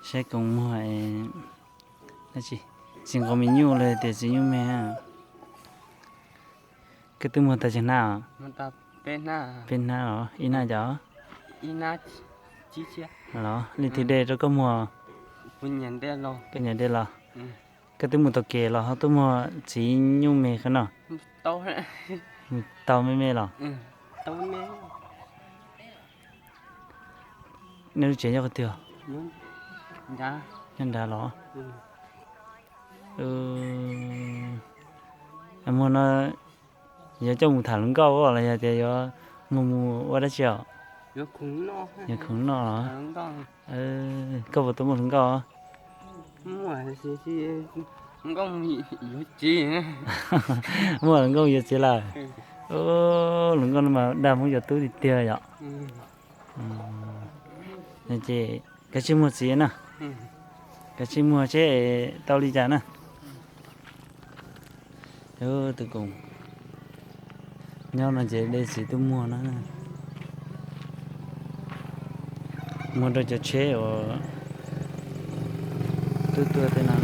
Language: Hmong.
Saib koom muag, tsis nqos me nyuj los tias txiv nyuj me. Koj twb muag tau tsawg hnab os? Peb hnab os, ib hnab cas? Los leej twg de rau koj muag? Koj niam de los? Koj twb mus taug kev los ho tuaj muag txiv nyuj me qhov no? Mus tau me me los? Nej lub tsev nyob qhov twg? Nyob nrad los? Muag no yuav coj mus tham hluas nkauj los yog tias yuav muag mus ua dab tsi os? Yuav khoom noj los? Koj puas tau muaj hluas nkauj? Muaj hluas nkauj yuav txiv lawm. Hluas nkauj no mas dag Hmoob cov tub tiag tiag yom. Ces kav tsij muag txiv na. Kav tsij muag seb tau li cas na. Tus koom nyob no ces de txiv tuaj muag na. Muag rau cov tsheb uas tuaj tuaj tej no.